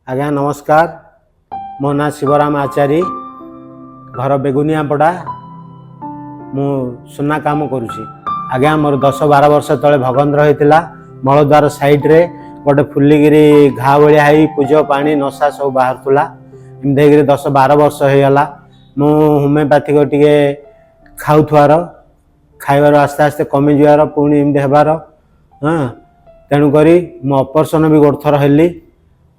ଆଜ୍ଞା ନମସ୍କାର। ମୋ ନାଁ ଶିବରାମ ଆଚାରୀ, ଘର ବେଗୁନିଆପଡ଼ା। ମୁଁ ସୁନା କାମ କରୁଛି ଆଜ୍ଞା। ମୋର 10-12 ବର୍ଷ ତଳେ ଭଗନ୍ଦର ହେଇଥିଲା। ମଳଦ୍ୱାର ସାଇଡ଼୍ରେ ଗୋଟେ ଫୁଲିକିରି ଘା ଭଳିଆ ହେଇ ପୂଜ, ପାଣି, ନସା ସବୁ ବାହାରୁଥିଲା। ଏମିତି ହେଇକିରି 10-12 ବର୍ଷ ହେଇଗଲା। ମୁଁ ହୋମିଓପାଥିକ ଟିକେ ଖାଉଥିବାର, ଖାଇବାର ଆସ୍ତେ ଆସ୍ତେ କମିଯିବାର, ପୁଣି ଏମିତି ହେବାର। ହଁ, ତେଣୁକରି ମୁଁ ଅପରେସନ୍ ବି ଗୋଟେ ଥର ହେଲି।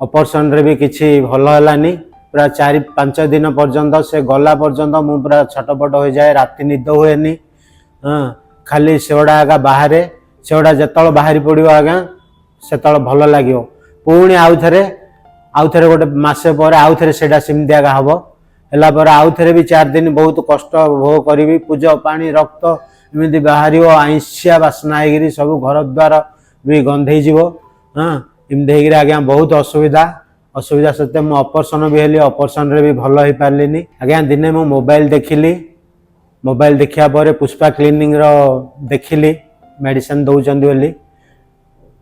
ଅପରେସନ୍ରେ ବି କିଛି ଭଲ ହେଲାନି। ପୁରା 4-5 ଦିନ ପର୍ଯ୍ୟନ୍ତ, ସେ ଗଲା ପର୍ଯ୍ୟନ୍ତ ମୁଁ ପୁରା ଛଟପଟ ହୋଇଯାଏ। ରାତି ନିଦ ହୁଏନି। ହଁ, ଖାଲି ସେଗୁଡ଼ା ଆଗା ବାହାରେ। ସେଗୁଡ଼ା ଯେତେବେଳେ ବାହାରି ପଡ଼ିବ ଆଜ୍ଞା, ସେତେବେଳେ ଭଲ ଲାଗିବ। ପୁଣି ଆଉ ଥରେ ଗୋଟେ ମାସେ ପରେ ଆଉ ଥରେ ସେଇଟା ସେମିତି ଆଗା ହବ। ହେଲା ପରେ ଆଉ ଥରେ ବି 4 ଦିନ ବହୁତ କଷ୍ଟ ଭୋଗ କରିବି। ପୂଜ, ପାଣି, ରକ୍ତ ଏମିତି ବାହାରିବ। ଆଇଁଷିଆ ବାସ୍ନା ହେଇକିରି ସବୁ ଘର ଦ୍ୱାର ବି ଗନ୍ଧେଇଯିବ। ହଁ, ଏମିତି ହେଇକିରି ଆଜ୍ଞା ବହୁତ ଅସୁବିଧା। ଅସୁବିଧା ସତ୍ତ୍ୱେ ମୁଁ ଅପରେସନ୍ ବି ହେଲି। ଅପରେସନ୍ରେ ବି ଭଲ ହେଇପାରିଲିନି ଆଜ୍ଞା। ଦିନେ ମୁଁ ମୋବାଇଲ ଦେଖିଲି। ମୋବାଇଲ ଦେଖିବା ପରେ ପୁଷ୍ପା କ୍ଲିନିକ୍ର ଦେଖିଲି ମେଡ଼ିସିନ ଦେଉଛନ୍ତି ବୋଲି।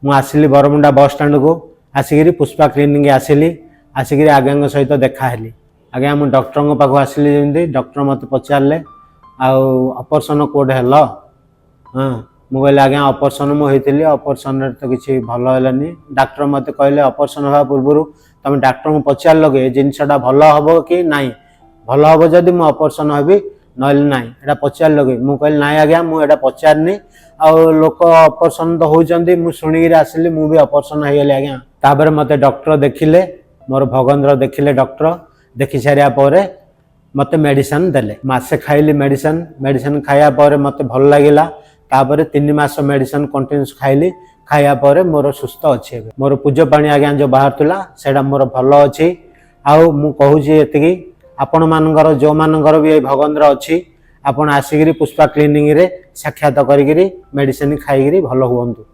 ମୁଁ ଆସିଲି ବରମୁଣ୍ଡା ବସ୍ ଷ୍ଟାଣ୍ଡକୁ। ଆସିକିରି ପୁଷ୍ପା କ୍ଲିନିକ୍ ଆସିଲି। ଆସିକିରି ଆଜ୍ଞାଙ୍କ ସହିତ ଦେଖା ହେଲି ଆଜ୍ଞା। ମୁଁ ଡକ୍ଟରଙ୍କ ପାଖକୁ ଆସିଲି। ଯେମିତି ଡକ୍ଟର ମୋତେ ପଚାରିଲେ, "ଆଉ ଅପରେସନ୍ କେଉଁଠି ହେଲ?" ହଁ, ମୁଁ କହିଲି, "ଆଜ୍ଞା, ଅପରେସନ୍ ମୁଁ ହେଇଥିଲି। ଅପରେସନ୍ରେ ତ କିଛି ଭଲ ହେଲାନି।" ଡାକ୍ତର ମୋତେ କହିଲେ, "ଅପରେସନ୍ ହେବା ପୂର୍ବରୁ ତୁମେ ଡାକ୍ତରଙ୍କୁ ପଚାରିଲ କି, ଏ ଜିନିଷଟା ଭଲ ହେବ କି ନାହିଁ? ଭଲ ହେବ ଯଦି ମୁଁ ଅପରେସନ୍ ହେବି, ନହେଲେ ନାହିଁ। ଏଇଟା ପଚାରିଲ କି?" ମୁଁ କହିଲି, "ନାଇଁ ଆଜ୍ଞା, ମୁଁ ଏଇଟା ପଚାରିନି। ଆଉ ଲୋକ ଅପରେସନ୍ ତ ହେଉଛନ୍ତି, ମୁଁ ଶୁଣିକିରି ଆସିଲି। ମୁଁ ବି ଅପରେସନ୍ ହେଇଗଲି ଆଜ୍ଞା।" ତାପରେ ମୋତେ ଡକ୍ଟର ଦେଖିଲେ, ମୋର ଭଗନ୍ଦର ଦେଖିଲେ। ଡକ୍ଟର ଦେଖି ସାରିବା ପରେ ମୋତେ ମେଡ଼ିସିନ ଦେଲେ। ମାସେ ଖାଇଲି ମେଡ଼ିସିନ। ମେଡ଼ିସିନ ଖାଇବା ପରେ ମୋତେ ଭଲ ଲାଗିଲା। ତାପରେ 3 ମାସ ମେଡ଼ିସିନ କଣ୍ଟିନ୍ୟୁସ୍ ଖାଇଲି। ଖାଇବା ପରେ ମୋର ସୁସ୍ଥ ଅଛି ଏବେ। ମୋର ପୂଜ ପାଣି ଆଜ୍ଞା ଯେଉଁ ବାହାରୁଥିଲା, ସେଇଟା ମୋର ଭଲ ଅଛି। ଆଉ ମୁଁ କହୁଛି ଏତିକି, ଆପଣମାନଙ୍କର ଯେଉଁମାନଙ୍କର ବି ଏଇ ଭଗନ୍ଦର ଅଛି, ଆପଣ ଆସିକିରି ପୁଷ୍ପା କ୍ଲିନିକରେ ସାକ୍ଷାତ କରିକିରି ମେଡ଼ିସିନ ଖାଇକିରି ଭଲ ହୁଅନ୍ତୁ।